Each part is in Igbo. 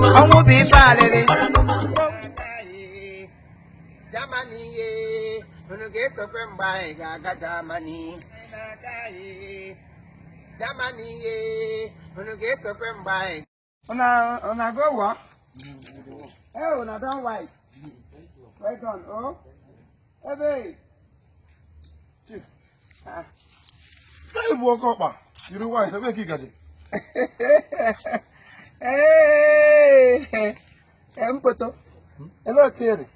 Ọnwụ bụ ife alịrị. Germany ye, unu ga-esokwe mgbe anyị ga-aga Germany. Germany ye, unu ga-esokwe mgbe anyị. Una go work? Hey, una don white. Well done, oh. Ebe. Chief. Ah. Ee, bụ oke ọkpa yiri white, ebe ka ị gaje? Ee, mkpoto. Ebe otu ere.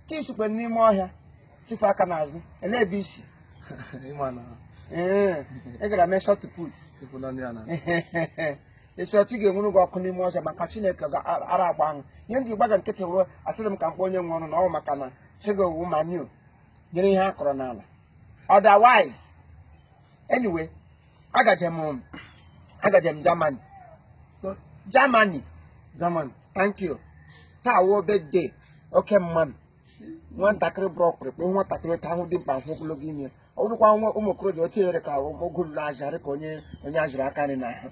Ka isikwe n'ime ọhịa, chifu aka n'azụ, elee ebe isi? Ịma na Ee, ị gara mee shot put. ịfụnanya ya na Esi ọchị ga-enwuru gị ọkụ n'ime ọhịa maka Chineke ara agba ahụ. Ihe m ji gbaga nkịtị wụrụ asịrị m ka mkpọ onye nwe ọrụ na ọ maka na chigo wu manu nyere ihe a kọrọ n'ala. Otherwise, anyway, agaje m Germany. So, Germany, Germany. Thank you. Taa wụ birthday oke mmadụ. Nwatakịrị bụrụ ọkpụrụkpụ, nwatakịrị otu ahụ dị mkpa hụ ogologo ime. Ọ bụrụkwa nwa ụmụ okorobịa otu ere ka ogo ruru azụ ka onye azụrụ aka nri n'ahụ.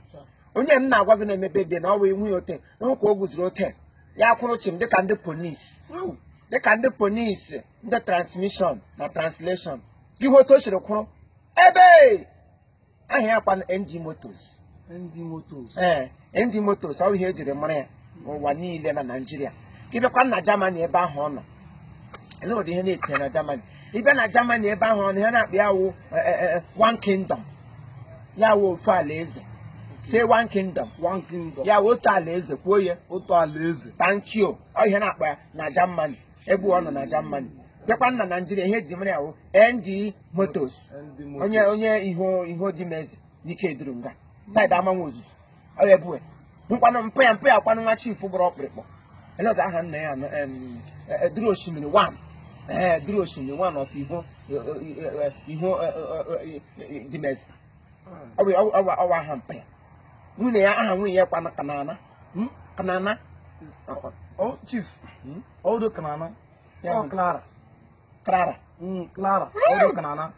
Onye m na-agwa gị na-eme birthday na ọ bụ ihu ya ote, hụ ka o guzoro ote. Ya kwụrụ chim dịka ndị polisi. Dịka ndị polisi, ndị transmission na translation. Gị hụ otu o siri kwụrụ. Ebe! Aha ya kwa NG Motors. Ndị Motors. Ee, NG Motors, ọ bụ ihe ejiri mara ya n'ụwa niile na Naịjirịa. Ka ịbịakwa na Germany ebe ahụ ọ nọ, elee ụdị ihe na-etinye na Germany? Ịbịa na Germany ebe ahụ ọ nọ, ihe na-akpọ ya wụ one kingdom, ya wụ ofu alaeze. Say one kingdom. One kingdom. Ya wụ otu alaeze, kwuo ya. Otu alaeze. Thank you. Ọ ihe na-akpọ ya na Germany ebe ọ nọ na Germany. Bịakwa na Naịjirịa, ihe eji mara ya wụ NG Motors. Ndị Motors. Onye ihu dị m eze n'ike eduru nga side amanwe ozuzu ọ ya ebue nkwanụ mpụ ya mpụ ya kwanụ nwa chief gbara ọkpụrịkpọ. Eleda aha nna ya duru osimiri one, ee, duru osimiri one of ihu ihu dị m eze. Ọ bụ aha mpụ ya. Nwunye ya, aha nwunye ya kwanụ Kanana. Kanana. Oh, Chief. Odo Kanana. Ya Oh, Clara. Clara. Clara. Odo Kanana.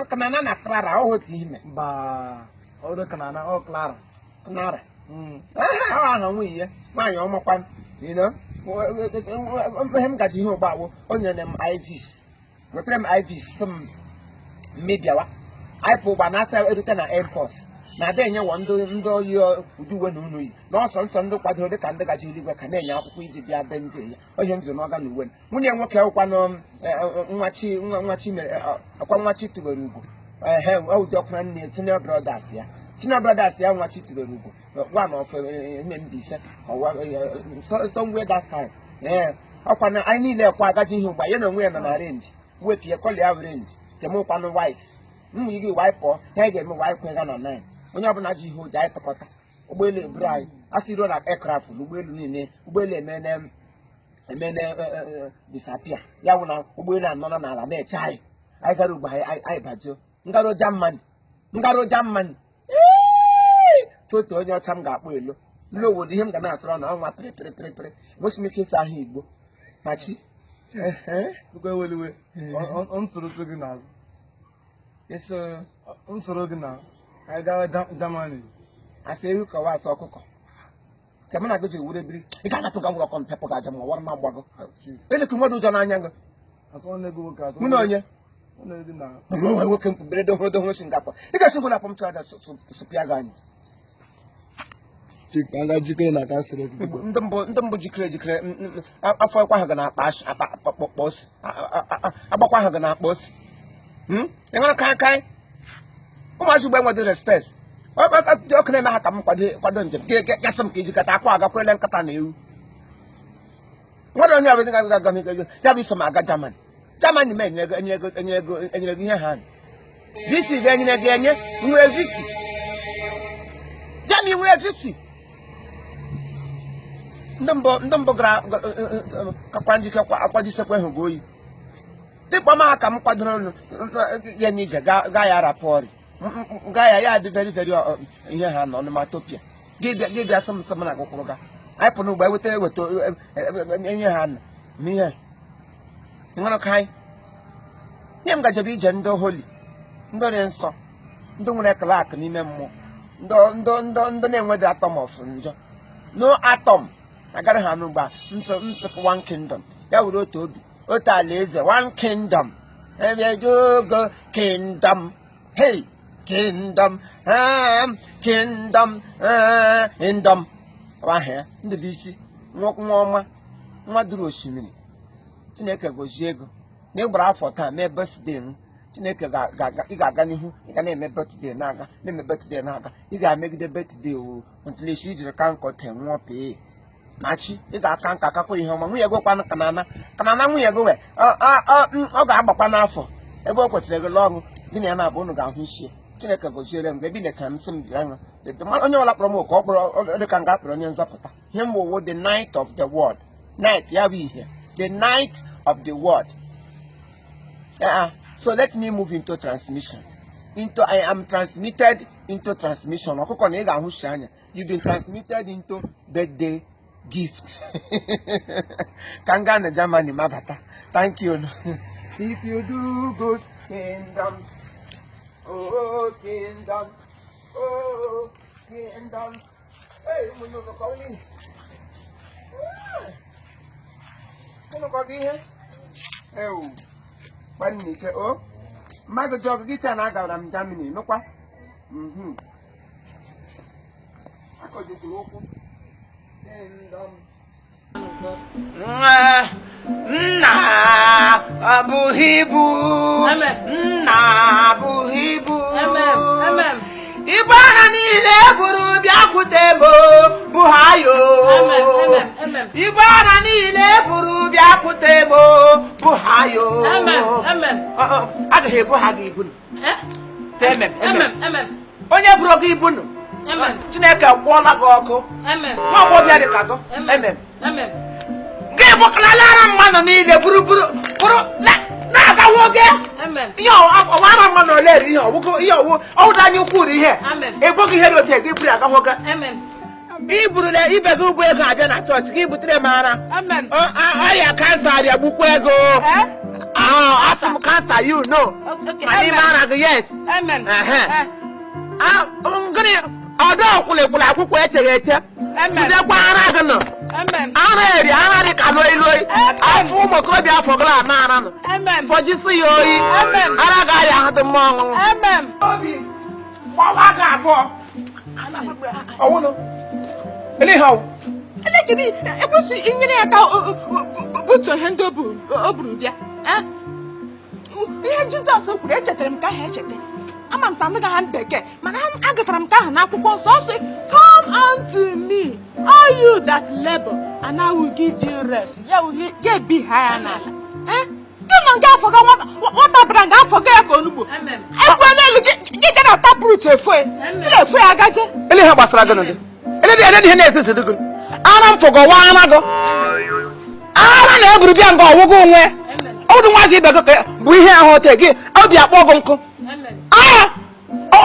Kanana na Clara ọ otu ihe mere. Ba. Odo Kanana. Oh, Clara. Clara. Aha aha nwunye ya, nwaanyị ọmakwa. Ihe m gaji ihe ụgbọ awụ, o nyere m IVs, wetara m IVs, sị m mmebiawa anyị pụ ụgba na-asa erute na airport na ada enyewo ndị oyi ụdị uwe na unu yi na ọsọ nsọ ndị kwadoro dịka ndị gaji eluigwe ka na-enye akwụkwọ iji bịa be ndị ya. Onye m zụrụ n'ọga na uwe nwunye nwoke wụkwanụ nwachi nwa nwachi mere akwa nwachi tubere ugo. Ehe, ụdị ọkwara nne senior brothers ya, senior brothers ya nwachi tubere ugo one of eme Mbaise ọwa somewhere that side. Ee, ọkwa na anyị niile kwa agaji ihe ụgba ya na onwe ya nọ na range wepụ ya kọli ya range kemụkwanụ white m yi gị waị pụọ ha anyị ga-eme waị kwega na 9. Onye ọbụla ji ihe ụjọ anyị tụkọta ụgbọelu eburu anyị asị ruo na aircraft na ụgbọelu niile ụgbọelu emene disappear. Ya bụ na ụgbọelu anọ nọ n'ala na-eche anyị. Anyị gara ugbo anyị, anyị bajuo ngaro Germany, ngaro Germany foto onye ọcha m ga-akpọ elo nne obodo. Ihe m ga na-asọrọ na ọnwa pịrị pịrị pịrị pịrị gosi m ike ịsa ahụ Igbo machi. Biko eweliwe. Nsoro gị n'azụ. Eso. Nsoro gị na anyị gawa Germany. Asị ewu kọwa asị ọkụkọ ka mụ na gị ji wure biri. Ị ga-anapụ ga nwụrụ ọkọ mpepụ ga aja ma ọwara m agbago elekụ nwere ụjọ n'anya gị. Asụ nwanne gị nwoke asụ. Mụ na onye? Nwanne gị na. Nwe nwoke mkpubere dohoro dohoro si ngakwa ị ga-esi ngwụ na-akpọ m chụọ aja sụpịa gị anyị. Chief, ka m gaa jikere na ka nsoro gị. Ndị mbụ jikere ejikere afọ ekwe ahụ ga na-akpa asị akpa akpọkpọ ose agbakwa ahụ ga na-akpa ose. Ị nwere kai kai ụmụazị ugbo enwedị respect ọkụ na-eme ha ka m kwado kwado njem gasị m ka ijikọta akwa agakwere nkata na ewu nwere onye ọbụla ga aga aga ya bụ iso m aga Germany. Germany ma enyere gị enyere gị ihe ha visa ga-enyere gị enye nwere visa Germany nwere visa. Ndị mbụ gara kakwa njike akwajisekwa hụ gị oyi dịkpa ma ka m kwadoro ya n'ije gaa ya rapụ ọrịa gaa ya ya dị very very ihe ha nọ n'onomatopia. Gị bịa sị m sị m na akwụkwụrụ ga anyị pụ n'ugbo eweta eweta ihe ha nọ n'ihe nwere ka anyị nye m gajebe ije ndị holy, ndị dị nsọ, ndị nwere klak n'ime mmụọ, ndị na-enweghị atom of njọ. No atom agaghị ha anụ mgba nsọ nsọ. One kingdom, ya were otu obi, otu alaeze, one kingdom, ebedogo kingdom. Hey, kingdom, kingdom, kingdom. Ahụ ya Ndụbụisi, nwa nwa ọma, nwa duru osimiri. Chineke gozie ego na ị gbara afọ taa mee birthday m. Chineke ị ga-aga n'ihu, ị ga na-eme birthday na-aga, na-eme birthday na-aga, ị ga-emegide birthday o until esi ijiri ka nkọ te nwụọ pee ma chi. Ị ga-aka nka akakwa ihe ọma. Nwunye gị kwanụ kanana kanana, nwunye gị wee ọ ga-agbakwa n'afọ ebe o kwetara gị lụọ ọrụ gị na ya na-abụ, unu ga-ahụ isi. Chineke goziere m gị ebe ị letara m, sị m bịa ṅụ. Onye ọbụla kpọrọ m oku, ọ kpọrọ ọ dị ka nga kpọrọ onye nzọpụta. Ihe m wụ the night of the world, night ya bụ ihe, the night of the world. Yeah. So let me move into transmission. Into I am transmitted into transmission. Ọkụkọ na ị ga-ahụ si anya. You've been transmitted into birthday gift. Ka m gaa na Germany mabata. Thank you. If you do good, kingdom. Oh, kingdom. Oh, kingdom. Hey, ụmụnne, ụnụ kọọ n'ihi. Ụnụ kọọ ihe? Ewu. Nwanne ike o mmadụ jụọ gị sị na agara m Germany, nụkwa. Akọjukwuru okwu. Kingdom. Nna abụghị ibu. Amen. Nna abụghị ibu. Amen. Amen. Ibu agha niile buru bịakwute m bụ ha yo. Amen. Amen. Amen. Ibu agha niile buru bịakwute m bụ ha yo. Amen. Amen. Agaghị ebu ha gị ibu nụ. Eh? Amen. Amen. Amen. Amen. Onye buru gị ibu nụ. Amen. Chineke kwụọla gị ọkụ. Amen. Nwa agbọghọbịa dị ka gị. Amen. Amen. Gị bụkarala ara mmanụ niile buru buru buru na-agawo gị. Amen. Ihe ọwa ara mmanụ ole eri ihe ọwụgo ihe ọwụ ọwụda anya ukwu ri ihe. Amen. Ebo gị ihe dị otu gị buru agawo gị. Amen. Ị burula ibe gị ụgbọ ego abịa na chọọchị gị butere m ara. Amen. Ọrịa cancer arịa gbukwa ego. Eh? Ah, asị m cancer, you know. Okay. Ma n'ime ara gị, yes. Amen. Ehe. Eh. Ah, gịnị ọdọ kwụlịkwụlị akwụkwọ echere eche. Amen. Jidekwa ara gị nọ. Amen. Ara eri ara dị ka loi loi. Amen. Afọ ụmụ okorobịa afọ gụla ama ara nọ. Amen. Fọjisi ya oyi. Amen. Ara ga-arịa ahụ dị mma ọṅụṅụ. Amen. Obi gbawa gị abụọ. Ọwụnụ. Ele ihe ọwụ. Elekere ekwesị inyere ya aka butuo ihe ndị o buru bịa. Eh? Ihe Jizọs kwuru echetara m ka ahụ echeta ama m sa anụghị ha bekee, mana agụtara m ka ahụ n'akwụkwọ nsọ. Ọ sị, "Come unto me, all you that labor, and I will give you rest." Ya wụ ya ebi ha ya n'ala. Eh? Gị nọ nga afọ ga nwata bara nga afọ ga ya ka onugbo. Amen. Ekwela elu gị gị ga na taproot efo ya. Gị na-efo ya agaje. Ele ihe gbasara gị nụ gị. Ele dị ele dị ihe na-ese gị. Ara m fọgọ wa ara gị. Ara na-eburu bịa nga ọwụgụ onwe. Amen. Ọ bụ nwazi ibe gị ka bụ ihe ahụ ote gị obi akpọ gị nkụ. Amen. Aa!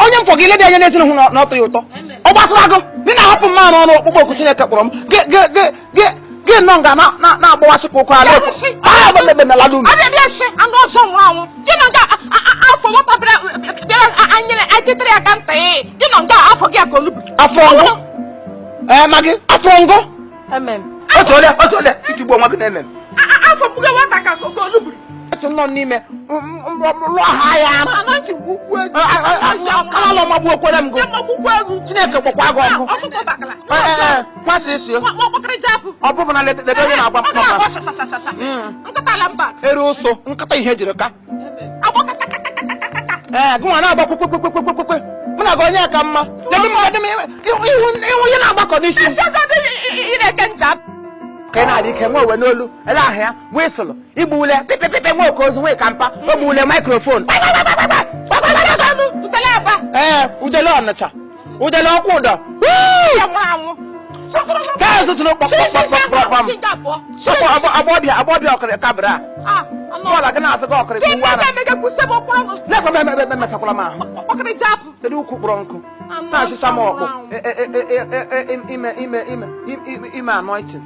Onye m fọ gị ile dị anya n'ezinụlọ na ọtọ ya ụtọ. Amen. Ọ gbasara gị ndị na-ahapụ m n'ọnụ ọkpụkpọ oku Chineke kpọrọ m gị gị gị gị gị nọ nga na-agbawasị ka ụkwụ ala efu. Aa, gbemgbem na ladu. Abịa bịa shi anụ ọzọ nwụrụ anwụ gị nọ nga afọ nwata bịara bịara anyere etịtịrị ya ka nta gị nọ nga afọ gị ka olugbu. Afọ ngụ. Ee, ma gị afọ ngụ. Amen. Otu ole otu ole itigbu onwe gị na-eme m. Afọ mkpuge nwata ka olugbu. Otu nọ n'ime lụọ ha ya ara. Anọ ntị gwugwu egwu. Kalala ọmagbu okwere m gụ. Ya magbukwa egwu. Chineke gbakwa gị ọkụ. Ọkụkọ bakala. Ee, kwasị isi. Nwa ọkpọkịrị japụ. Ọ bụbụ na lede onye na-agba Ọ ga-agba mkpọ. shashashasha. Nkịta lambat. Ere ụsụ nkịta ihe ejiri ka. Agbọ kakatakataka. Ee, gị nwa na-agba kwekwekwekwekwekwe. Mụ na gị onye ka mma. Kedu m kedu m ihu ihu ihe na-agbakọ n'isi m. Ị na-eke ncha. Ka ị na-adị ike nwe uwe n'olu ele ahụ ya wịsụlụ igbu ule pịpịpịpị nwe oke ozu nwe ka mpa o gbuule microphone. Utele aba. Ee, udele Ọnịcha, udele ọkwụ ụdọ. Ya nwụrụ anwụ. Ka ezutụrụ kpọkpọkpọkpọkpọm agbọbịa agbọbịa ọkịrị kabra Ah, anụ bọọlụ gị na-asị gị ọkịrị Gị bụ ara mega kwụsị m ụkwụ. na-ekwe m eme mesakwala m ahụ. Ọkpọkịrị japụ. Kedu ukwu kpọrọ nkụ na-achịcha m ọkpụ ime ime ime ime ime anointing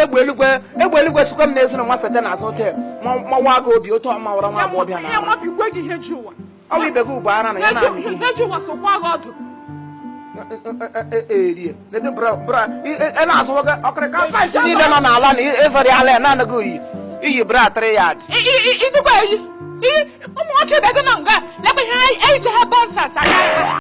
egbe eluigwe egbe eluigwe sikwa m n'ezinụlọ nwa fete n'azụ hotel mawa gị obi otu ọmawara nwa agbọghọbịa na Ya nwa bikwe gị ihe ji ụwa. ọ bụ ibe gị ugbo ara na ya na-amị ihe. Ihe ji ụwa sokwa gị ọdụ. Erie ledo bra bra ị na-azụ nwoke ọkịrịka pant niile nọ n'ala na ịzọrị ala ya na-anaghị oyi iyi bra 3 yard. Ịdịkwa eyi ụmụ nwoke bịago na nga lekwa ihe eyicha ha bọnsas aka.